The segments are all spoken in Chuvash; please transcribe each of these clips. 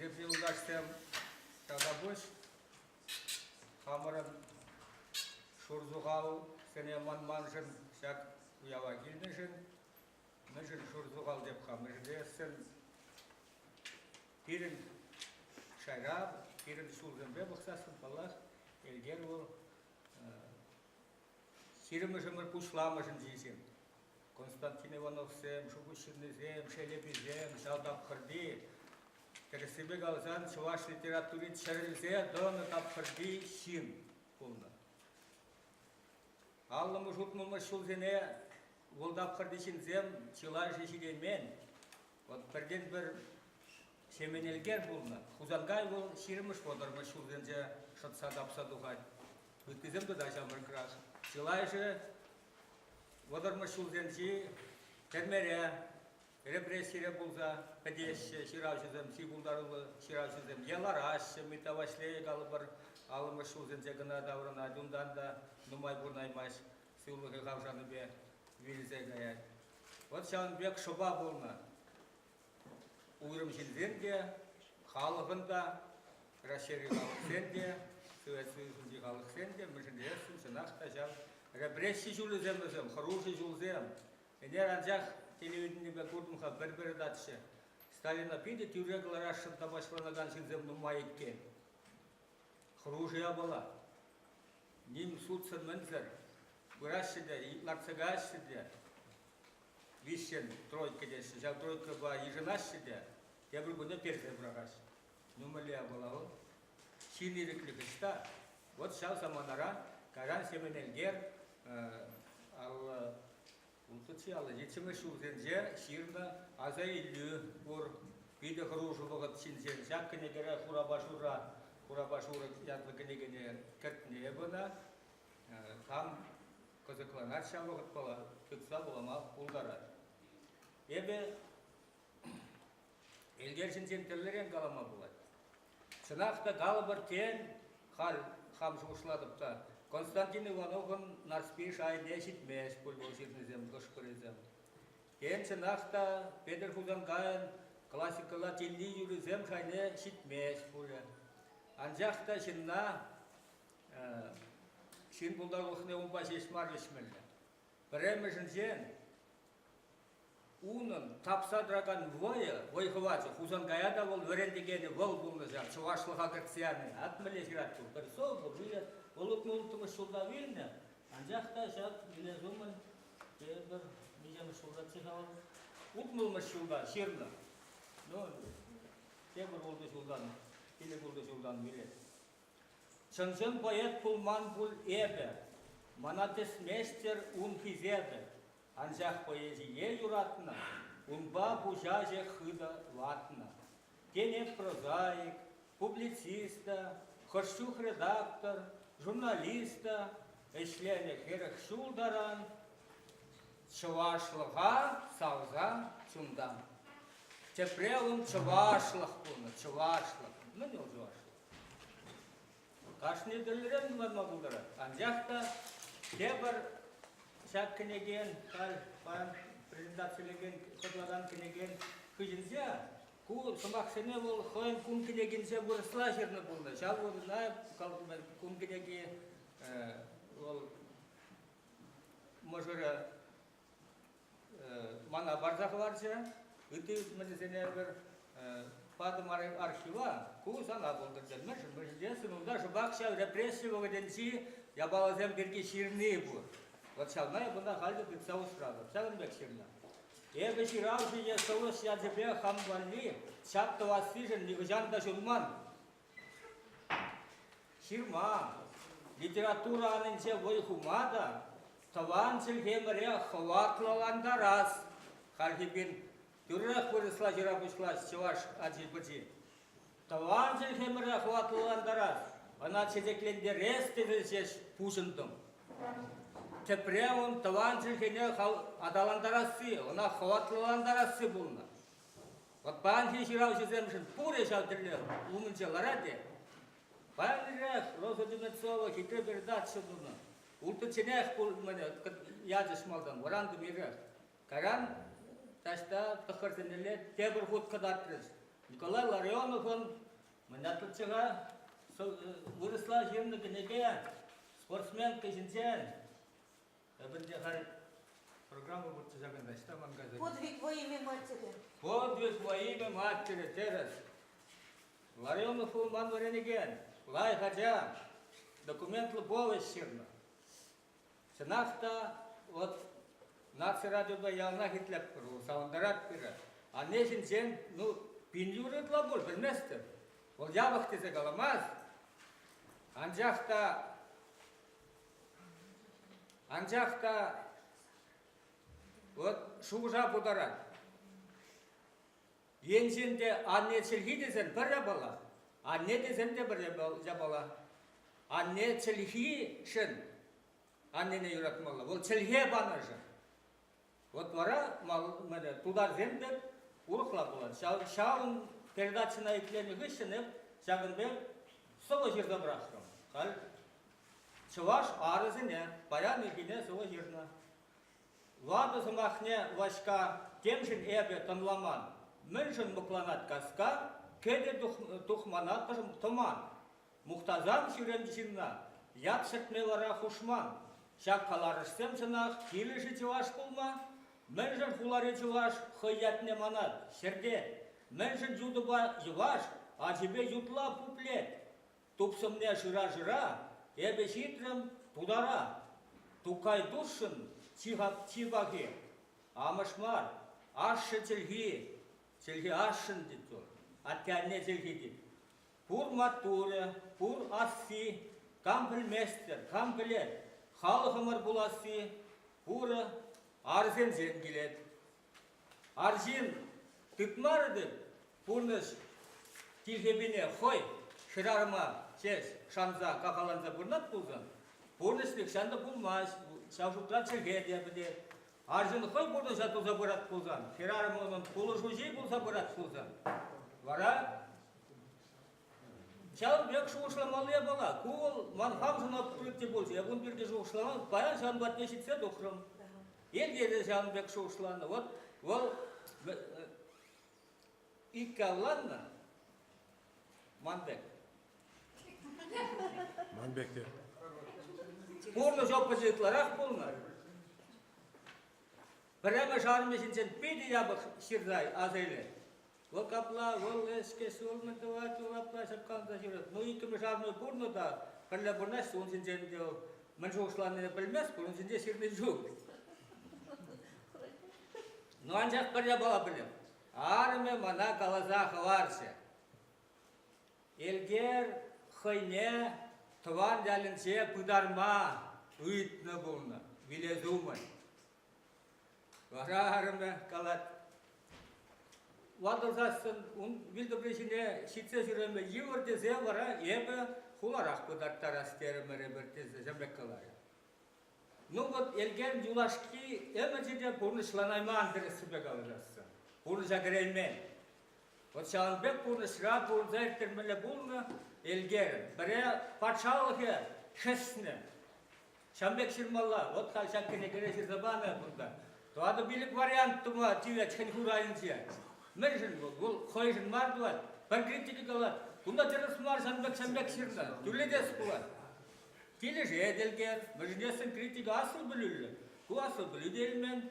Хисеплӗ юлташсем, тавтапуҫ. Хамӑрӑн шурсухалсене манманшӑн ҫак уява килнӗшӗн. Мӗншӗн шурсухал теп-ха? Мӗншӗн тесен пирӗн шайра, пирӗн ҫулсемпе пӑхсассӑн, паллах, Элкер вӑл ҫирӗммӗш ӗмӗр пуҫламӑшӗнчи ҫын. Константин Ивановсем, Шупуҫ ҫыннисем, Шелеписем ҫав тапхӑрти, тӗрӗссипе каласан, чӑваш литератури чӗрӗлсе тӑнӑ тапхӑрти ҫын пулнӑ. Аллӑмӗш, утмӑлмӗш ҫулсене вӑл тапхӑрти ҫынсем чылайӑшӗ ҫитеймен. Вӑт пӗртен-пӗр Ҫемен Элкер пулнӑ. Хусанкай вӑл ҫирӗммӗш, вӑтӑрмӗш ҫулсенче шӑтса тапса тухать. Ыттисем тата ҫамрӑкрах. Чылайӑшӗ вӑтӑрмӗш ҫулсенчи тӗрмере, репрессире пулса пӗтеҫҫӗ ҫыравҫӑсем, чи пултаруллӑ ҫыравҫӑсем е лараҫҫӗ, Митта Ваҫлейӗ калӑпӑр, аллӑмӗш ҫулсенче кӑна таврӑнать, унтан та нумай пурӑнаймасть, сывлӑхӗ хавшанипе вилсе каять. Вӑт ҫавӑн пек шӑпа пулнӑ. Уйрӑм ҫынсем те, халӑхӑн та, Раҫҫейри халӑхсен те, Совет Союзӗнчи халӑхсен те, мӗншӗн тесен чӑнах та ҫав репресси ҫулӗсем вӗсем, хӑрушӑ ҫулсем. Ӗнер анчах телевиденипе куртӑм-ха пӗр передача. Сталина питӗ тӳрре кӑларасшӑн тапаҫланакан ҫынсем нумай иккен. Хӑрушӑ япала. Ним судсӑр-мӗнсӗр пыраҫҫӗ те, лартса каяҫҫӗ те. Виҫҫӗн тройка теҫҫӗ. Ҫав тройкӑпа йышӑнаҫҫӗ те тепӗр кунне персе пӑрахаҫҫӗ. Ну, мӗнле япала вӑл? Ҫын ирӗклӗх ӑҫта? Вот ҫав саманара кайран Ҫемен Элкер улттӑччӗ, аллӑ ҫиччӗмӗш ҫулсенче ҫырнӑ аса илӳ пур. Питӗ хӑрушӑ вӑхӑт ҫинчен. Ҫак кӗнекере Хурапа шура, Хурапа шурӑ ятлӑ кӗнекене кӗртнӗ эпӗ ӑна. Кам кӑсӑкланать ҫав вӑхӑтпала, тытса вулама пултарать. Эпӗ Элкер ҫинчен тӗрлӗрен калама пулать. Чӑнах та калӑпӑр, тен, халь хам шухӑшлатӑп та, Константин Ивановӑн Нарспи шайне ҫитмест пуль вӑл ҫырнисем, хӑш-пӗрисем. Тен, чӑнах та Петӗр Хусанкайӑн классикӑлла тилли юррисем шайне ҫитмест пулӗ. Анчах та ҫынна ҫын пултарулӑхне унпа ҫеҫ мар вӗҫмелле. Пӗрремӗшӗнчен, унӑн тапса тӑракан вӑйӗ, вӑй-хӑвачӗ Хусанкая та вӑл вӗрентекенӗ вӑл пулнӑ ҫав, чӑвашлӑха кӗртсе яни. Ак мӗнле ҫырать вӑл. Пӗр сӑвӑ вилет. Вӑл 66 ҫулта вилнӗ, анчах та ҫак вилес умӗн тепӗр миҫемӗш ҫултаччӗ-ха вӑл? Утмӑлмӗш ҫулта ҫырнӑ. Ну, тепӗр ултӑ ҫултан, пилӗк-ултӑ ҫултан вилет. Чӑн-чӑн поэт пулман пуль эпӗ, мана тӗсместӗр ун хисепӗ. Анчах поэзие юратнӑ, унпа пуҫа хытӑ ватнӑ. Тен, эп прозаик, публицист та, хӑш чух редактор, журналист та, ӗҫленӗ 40 ҫул таран чӑвашлӑха савса чунтан. Тӗпре ун чӑвашлӑх пулнӑ, чӑвашлӑх. Мӗн вӑл чӑвашлӑх? Кашни тӗрлӗрен ӑнланма пултарать. Анчах та тепӗр ҫак кӗнекен, халь паян презентацилекен, хӑтлакан кӗнекен хыҫӗнче ку сӑмахсене вӑл хӑйӗн кун кӗнекинче вырӑсла ҫырнӑ пулнӑ. Ҫав вырӑна кун кӗнеки вӑл мӑшӑрӗ мана парса хӑварчӗ. Ытти мӗнсене пӗр патӑм архива, ку сана пултӑр тет. Мӗншӗн? Мӗншӗн унта шӑпах ҫав репресси вӑхӑтӗнчи япаласем пирки ҫырни пур. Вот ҫавна эп ӑна халь те тытса усратӑп. Ҫакӑн пек ҫырнӑ. Эпӗ ҫыравҫӑ е сӑвӑҫ ячӗпе хам валли чап тӑвассишӗн нихӑҫан та ҫунман. Ҫырма, литература анинче вӑй хума та тӑван чӗлхемӗре хӑватлӑлантарас. Хальхи пин тӳрех вырӑсла ҫыра пуҫлас чӑваш ачи-пӑчи. Тӑван чӗлхемӗре хӑватлӑлантарас, ӑна чечеклентерес тесе ҫеҫ пуҫӑнтӑм. Тӗпре ун тӑван чӗлхене аталантарасси, ӑна хӑватлӑлантарасси пулнӑ. Вӑт паянхи ҫыравҫӑсемшӗн пурӗ ҫав тӗллев умӗнче ларать те. Паян ирех Роза Деменцова хитре передача тунӑ. Улттӑчченех ячӗҫ малтан, вӑрантӑм ирех. Кайран таҫта тӑххӑрсенелле тепӗр хут кӑтартрӗҫ. Николай Ларионовӑн мӗн ятлӑччӗ-ха вырӑсла ҫырнӑ кӗнеке спортсменка ҫинчен. Эпӗ те халь программа пурччӗ ҫакӑнта, ӑҫта ман кайса? Подвиг во имя матери. Подвиг во имя матери, тӗрӗс. Ларионов пулман вӗренекен, лайӑх ача, документлӑ повесть ҫырнӑ. Чӑнах та, вот наци радиопа яланах итлетпӗр, вӑл савӑнтарать пире. Анне ҫинчен, ну, пин юрӑ ытла пуль, пӗлместӗп. Вӑл япӑх тесе каламасть. Анчах та анчах та вот шухӑша путарать. Енчен те анне чӗлхи тесен пӗр япала, анне тесен те пӗр япала. Анне чӗлхишӗн аннене юратмалла. Вӑл чӗлхе панӑшӑн. Вот вара тутарсем пек урӑхла пулать. Ҫавӑн передачӑна итленӗ хыҫҫӑн эп ҫакӑн пек сӑвӑ ҫырса пӑрахрӑм. Халь чӑваш арӗсене паян ирхине сӑвӑ ҫырнӑ. Ватӑ сӑмахне Ваҫка темшӗн эпӗ тӑнламан. Мӗншӗн мӑкланать каска, кӗтӗ тухмана тӑман. Мухтасан ҫӳрен ҫынна ят ҫӗртме вара хушман. Ҫак каларӑшсем чӑнах килӗшӗ чӑваш пулма? Мӗншӗн хулари чӑваш хӑй ятне манать, ҫӗртет? Мӗншӗн ютӑпа йӑваш ачипе ютла пуплет? Тупсӑмне шыра-шыра эпӗ ҫитрӗм тутара. Тукай тусшӑн чи пахи амӑш мар, ашшӗ чӗлхи. Чӗлхи ашшӗн тет вӑл, атте-анне чӗлхи тет. Пур маттурӗ, пур асси, кам пӗлместӗр, кам пӗлет, халӑхӑмӑр пуласси пурӗ арсенсен килет. Арҫын тытмарӗ-тӗк пурнӑҫ тилхепине хӑй хӗрарӑма ҫеҫ шанса кахалланса пурӑнать пулсан, пурнӑҫ нихҫан та пулмасть, ҫав шутра чӗлхе те пӗтет. Арҫын хӑй пурнӑҫа туса пырать пулсан, хӗрарӑм унӑн пулӑшуҫи пулса пырать пулсан, вара ҫавӑн пек шухӑшламалли япала. Ку вӑл ман хамшӑн открытие пулчӗ. Эп ун пирки шухӑшламан, паян ҫавӑн патне ҫитсе тухрӑм. Елте те ҫавӑн пек шухӑшланӑ. Вот вӑл иккӗ авланнӑ ман пек. Ман пек те. Пурнӑҫ опычӗ ытларах пулнӑ. Пӗрремӗш армия ҫинчен питӗ япӑх ҫырса аса илет. Вӑл капла, вӑл ӗҫкӗҫ, вӑл мӗн тӑвать, вӑл апла ҫапкаланса ҫӳрет. Ну, иккӗмӗш арми пурнӑ та, пӗрле пурӑнаҫҫӗ, ун ҫинчен те вӑл мӗн шухӑшланине пӗлмест, ун ҫинче ҫырни ҫук. Ну, анчах пӗр япала пӗлеп. Арӑмӗ мана каласа хӑварчӗ. Элкер хӑйне тӑван ялӗнче пытарма ыйтнӑ пулнӑ, вилес умӗн. Вара арӑмӗ калать, ватӑлсассӑн ун вилтӑпри ҫине ҫитсе ҫӳреме йывӑр тесе вара эпӗ хуларах пытарттарас терӗмӗр эпир тесе ҫавӑн пек каларӗ. Ну вот Элкерӗн юлашки ӗмӗчӗ те пурнӑҫланайман тӗрӗссипе калаҫассӑн. Пурнӑҫа кӗреймен. Вот ҫавӑн пек пурнӑҫра пурӑнса ирттермелле пулнӑ Элкерӗн. Пӗре патшалӑхӗ хӗснӗ. Ҫавӑн пек ҫырмалла. Вот халь ҫак кӗнекере ҫырса панӑ кунта. Тӑватӑ-пилӗк вариант тума тивет хӗн-хур айӗнче. Мӗншӗн вӑл? Вӑл хӑйшӗн мар тӑвать. Пӗр критика калать. Кунта тӗрӗс мар, ҫавӑн пек, ҫавӑн пек ҫырнӑ. Тӳрлетес пулать. Килӗшет Элкер. Мӗншӗн критика аслӑ пӗлӳллӗ. Ку аслӑ пӗлӳ те илмен.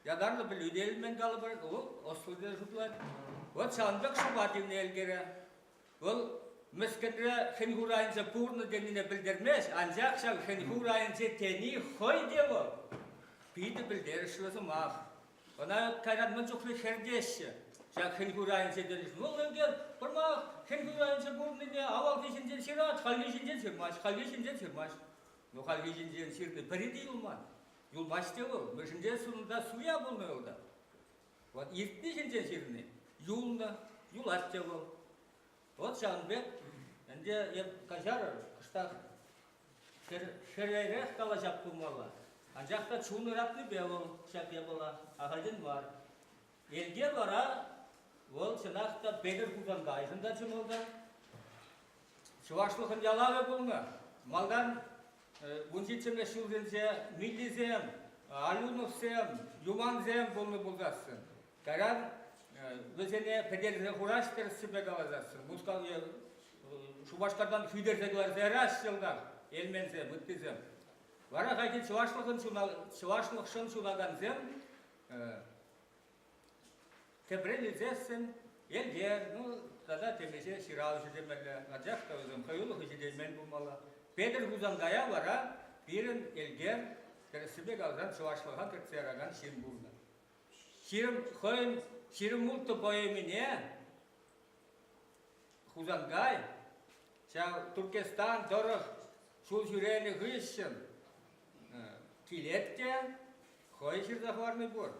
Ятарлӑ пӗлӳ те илмен калӑпӑр. Вӑл ӑслӑ те шутлать. Вот ҫавӑн пек шӑпа тивнӗ Элкере. Вӑл мӗскӗнре хӗн-хур айӗнче пурӑннӑ тенине пӗлтермест, анчах ҫав хӗн-хур айӗнче тени хӑй те вӑл питӗ пӗлтерӗшлӗ сӑмах. Ӑна кайран мӗн чухлӗ хӗртеҫҫӗ ҫак хӗн-хур айӗнче тенӗшӗн. Вӑл ӗнтӗ пӗрмах хӗн-хур айӗнче пурӑннине авалхи ҫинчен ҫырать, хальхи ҫинчен ҫырмасть, хальхи ҫинчен ҫырмасть. Ну, хальхи ҫинчен ҫырни пӗри те юлман. Юлмасть те вӑл. Мӗншӗн тесен унта суя пулнӑ вӑл та. Вот иртни ҫинчен ҫырни юлнӑ, юлать те вӑл. Вот ҫавӑн пек ӗнтӗ эп каҫарӑр, кӑштах хӗререх калаҫап пулмалла. Анчах та чун ыратнипе вӑл ҫак япала ахальтен мар. Элке вара вӑл чӑнах та Петӗр Хусанкайшӑн та чи малтан чӑвашлӑхӑн ялавӗ пулнӑ. Малтан 17-мӗш ҫулсенче Миллисем, Алюновсем, Юмансем пулнӑ пулсассӑн. Кайран Вӗсене пӗтерсе хураҫ тӗрӗссипе каласассӑн. Мускав е Шупашкартан хӳтерсе кӑларса яраҫ йӑлтах, элменсем, ыттисем. Вара хайхи чӑвашлӑхӑн чӑвашлӑхшӑн ҫунакансем тӗпрен илсессӗн Элкер, ну, тата темиҫе ҫыравҫӑ темелле, анчах та вӗсем хӑюлӑхӗ ҫитеймен пулмалла. Петӗр Хусанкая вара пирӗн Элкер, тӗрӗссипе каласан, чӑвашлӑха кӗртсе яракан ҫын пулнӑ. 20 хӑйӗн 26 поэмине Хусанкай ҫав Туркестан тӑрӑх ҫул ҫӳренӗ хыҫҫӑн килет те хӑй ҫырса хӑварни пур.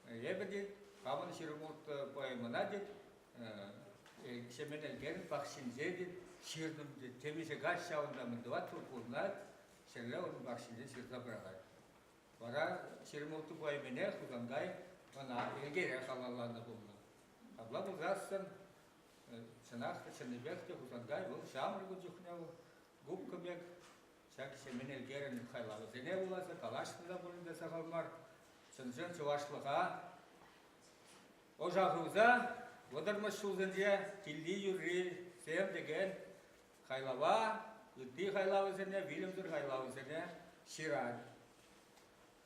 Эпӗ тет, хамӑн 26 поэмӑна тет, Ҫемен Элкерӗн пахчинче тет, ҫыртӑм тет. Темиҫе каҫ ҫавӑнта мӗн тӑвать вӑл пурӑнать, ҫӗрле унӑн пахчинче ҫырса пӑрахать. Вара 26 поэмине Хусанкай ӑна Элкере халалланӑ пулнӑ. Апла пулсассӑн, чӑнах та, чӑннипех те Хусанкай вӑл ҫамрӑк ун чухне вӑл губка пек ҫак Ҫемен Элкерӗн хайлавӗсене вуласа калаҫнӑ та пулин те сахал мар. Чӑн-чӑн чӑвашлӑха ӑша хывса вӑтӑрмӗш ҫулсенче Тилли юррисем текен хайлава, ытти хайлавӗсене, вилӗмсӗр хайлавӗсене ҫырать.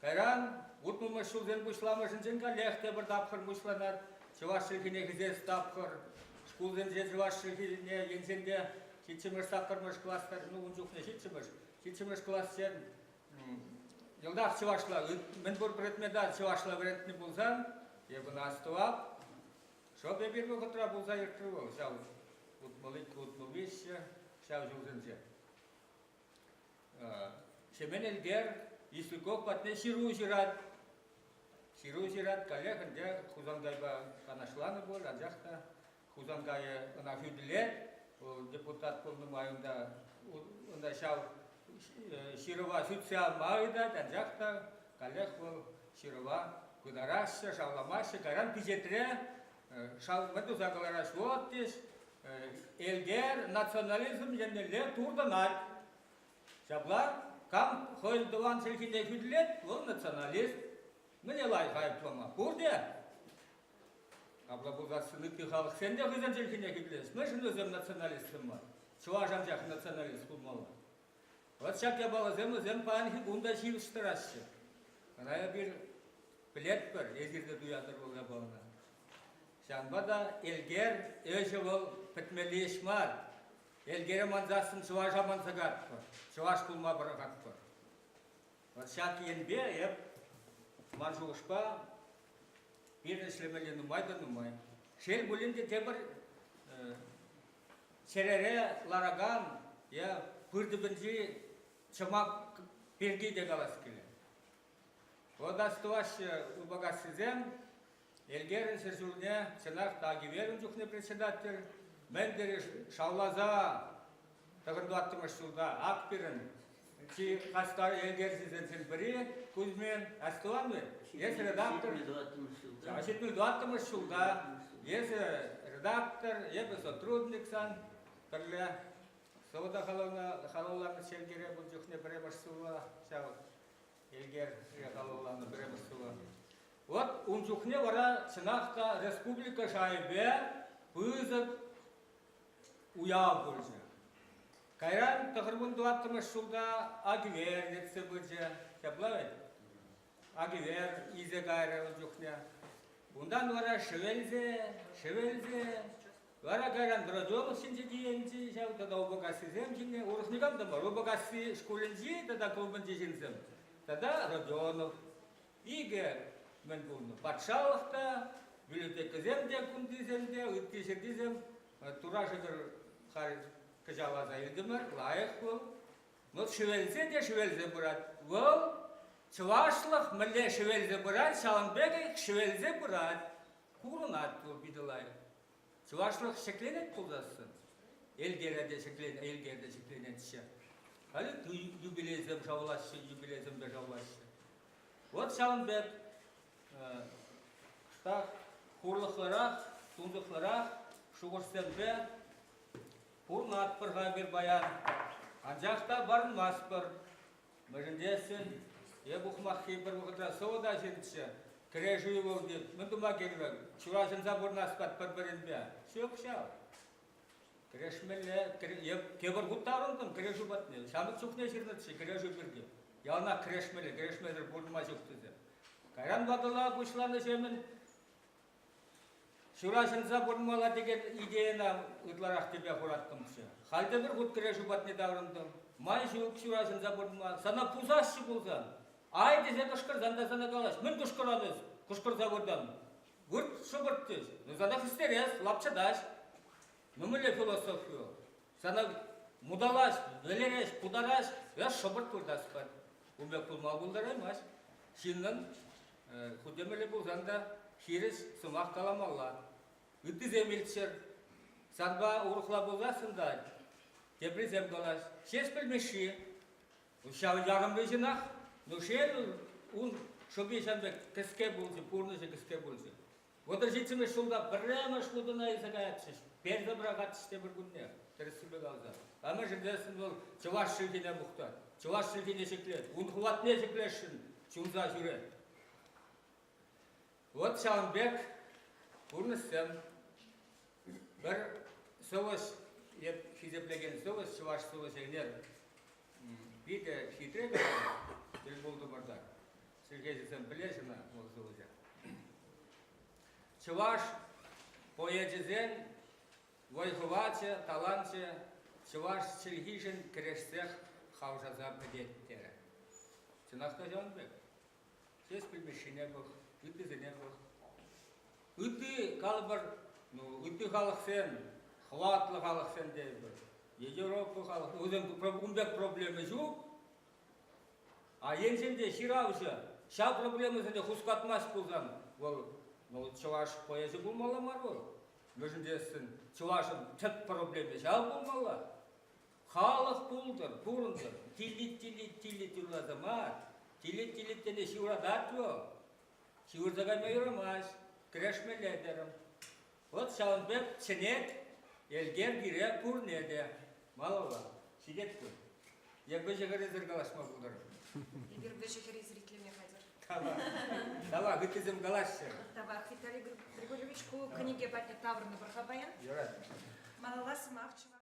Кайран 60-мӗш ҫулсен пуҫламӑшӗнчен каллех тепӗр тапхӑр пуҫланать. Чӑваш чӗлхине хисес тапхӑр. Шкулсенче чӑваш чӗлхине енчен те ҫиччӗмӗш, саккӑрмӗш класс, ну ун чухне ҫиччӗмӗш, ҫиччӗмӗш классен йӑлтах чӑвашла, мӗнпур предмета чӑвашла вӗрентнӗ пулсан, эп ӑна астӑвап. Шӑп эпир вӑхӑтра пулса иртрӗ вӑл ҫав 62, 63 ҫав ҫулсенче. Ҫемен Элкер Ислюков патне ҫыру ҫырать. Ҫыру ҫырать, каллех ӗнтӗ Хусанкайпа канашланӑ пуль, анчах та Хусанкайӗ ӑна хӳтӗлет. Вӑл депутат пулнӑ май унта, унта ҫав ҫырӑва сӳтсе явма ыйтать, анчах та каллех вӑл ҫырӑва пытараҫҫӗ, шавламаҫҫӗ. Кайран пичетре шав мӗн туса кӑлараҫ, вот теҫ, Элкер национализм еннелле туртӑнать. Ҫапла, кам хӑйӗн тӑван чӗлхине хӳтӗлет, вӑл националист. Мӗне лайӑх айӑплама? Пурте. Апла пулсассӑн ытти халӑхсен те хӑйсен чӗлхине хӳтӗлес. Мӗншӗн вӗсем националистсем мар? Чӑваш анчах националист пулмалла. Вот ҫак япаласем вӗсем паянхи кун та ҫивӗч тӑраҫҫӗ. Ӑна эпир пӗлетпӗр, эсир те туятӑр вӑл япалана. Ҫавӑнпа та Элкер ӗҫӗ вӑл пӗтмелли ӗҫ мар. Элкере мансассӑн чӑваша манса катпӑр, чӑваш пулма пӑрахатпӑр. Вот ҫак енпе эп, ман шухӑшпа, пирӗн ӗҫлемелли нумай та нумай. Шел пулин те тепӗр чӗрере ларакан е пыр тӗпӗнчи чӑмак пирки те калас килет. Вот астӑваҫҫӗ Упакассисем, Элкерӗн ҫӗршывне чӑнах та Агивер ун чухне председатель мӗн тери шавласа тӑхӑнтӑваттӑмӗш ҫулта ак пирӗн чи хастар элкерҫӗсенчен пӗри Кузьмин астӑван-и? Эсӗ редактор. 74-мӗш ҫулта эсӗ редактор, эпӗ сотрудник сан пӗрле сӑвӑ та халалланӑччӗ Элкере ун чухне пӗрремӗш сӑвва ҫав Элкер халалланӑ пӗрремӗш сӑвӑ. Вот ун чухне вара чӑнах та республика шайӗпе пысӑк уяв пулчӗ. Кайран 94-мӗш ҫулта Агивер ертсе пычӗ. Ҫапла вӗт? Агивер илсе кайрӗ ун чухне. Унтан вара шӗвелсе, шӗвелсе, вара кайран Бродёнов ҫинче тиенчӗ ҫав тата Упакассисем ҫине. Урӑх никам та мар. Упакасси шкулӗнчи тата клубӗнчи ҫынсем тата Родионов. Икӗ мӗн пулнӑ. Патшалӑх та, библиотекӑсем те, кунтисем те, ытти ҫӗртисем тура шӗкӗр халь кӑҫал аса илтӗмӗр, лайӑх вӑл. Вӑл шӗвелсе те шӗвелсе пырать. Вӑл чӑвашлӑх мӗнле шӗвелсе пырать, ҫавӑн пекех шӗвелсе пырать. Курӑнать вӑл питӗ лайӑх. Чӑвашлӑх ҫӗкленет пулсассӑн, Элкере те Элкер те ҫӗкленетчӗ. Халӗ юбилейсем шавлаҫҫӗ, юбилейсемпе шавлаҫҫӗ. Вот ҫавӑн пек кӑштах хурлӑхлӑрах, тунсӑхлӑрах шухӑшсемпе пурӑнатпӑр-ха эпир паян. Анчах та парӑнмастпӑр. Мӗншӗн тесен эп ухмаххи пӗр вӑхӑтра сӑвӑ та ҫырччӗ. Кӗрешӳ вӑл тет, мӗн тума кирлӗ? Ҫураҫӑнса пурӑнас пат пӗр-пӗринпе. Ҫук ҫав. Кӗрешмелле. Тепӗр хут таврӑнтӑм кӗрешӳ патне. Ҫамрӑк чухне ҫырнӑччӗ кӗрешӳ пирки. Яланах кӗрешмелле, кӗрешмесӗр пурӑнма ҫук тесе. Кайран ватӑла пуҫланӑҫемӗн ҫураҫӑнса пурӑнмалла текен идейӑна ытларах тӗпе хураттӑмччӗ. Халь те пӗр хут кӗрешӳ патне таврӑнтӑм. Май ҫук ҫураҫӑнса пурӑнма. Сана пусаҫҫӗ пулсан, ай тесе кӑшкӑрсан та сана калаҫ. Мӗн кӑшкӑран эс? Кӑшкӑрса выртан. Вырт, шӑпӑрт тес. Ну сана хӗстерес, лапчӑтаҫ. Ну мӗнле философи вӑл? Сана муталаҫ, вӗлереҫ, путараҫ, эс шӑпӑрт выртас пар. Ун пек пулма пултараймасть. Ҫыннӑн хутемӗллӗ пулсан та хирӗҫ сӑмах каламалла. Ыттисем илтчӗр. Санпа урӑхла пулсассӑн та теприсем калаҫ. Ҫеҫпӗл Мишши ҫав ярӑмри ҫынах. Ну шел, ун шӑпи ҫав пек кӗске пулчӗ, пурнӑҫӗ кӗске пулчӗ. 37-мӗш ҫулта пӗрремӗш хутӑна илсе каятчӗҫ, персе пӑрахатчӗҫ тепӗр кунне, тӗрӗссипе каласан. А мӗншӗн тесен вӑл чӑваш чӗлхине мухтать, чӑваш чӗлхине ҫӗклет, ун хӑватне ҫӗклесшӗн ҫунса ҫӳрет. Вот ҫавӑн пек пурнӑҫсем. Пӗр сӑвӑҫ, эп хисеплекен сӑвӑҫ, чӑваш сӑвӑҫӗ ӗнер питӗ хитре тӗл пултӑмӑр та. Чӗлхеҫӗсем пӗлеҫ ӑна вӑл сӑвӑҫа. Чӑваш поэчӗсен вӑй-хӑвачӗ, таланчӗ чӑваш чӗлхишӗн кӗрешсех хавшаса пӗтет терӗ. Чӑнах та ҫавӑн пек. Ҫеҫпӗл Мишшине пӑх, ыттисене пӑх. Ытти, калӑпӑр, ну, ытти халӑхсем, хӑватлӑ халӑхсем тейӗпӗр. Европа халӑх, вӗсен ун пек проблема ҫук. А енчен те ҫыравҫӑ ҫав проблемӑсене хускатмасть пулсан, вӑл ну, чӑваш поэчӗ пулмалла мар вӑл. Мӗншӗн тесен чӑвашӑн тӗп проблеми ҫав пулмалла. Халӑх пултӑр, пурӑнтӑр, тилит-тилит-тилит юрласа мар, тилит-тилит тени ҫывратать вӑл. Ҫывӑрса кайма юрамасть, кӗрешмелле терӗм. Вӑт ҫавӑн пек чӗнет Элкер пире пурне те. Малалла. Ҫитет пуль. Е вӗҫӗ-хӗррисӗр калаҫма пултарать. Эпир вӗҫӗ-хӗррисӗр итлеме хатӗр. Тавах. Тавах, ыттисем калаҫҫӗ. Тавах, Виталий Григорьевич, ку кӗнеке патне таврӑнӑпӑр-ха паян. Юрать. Малалла сӑмах чӑваш.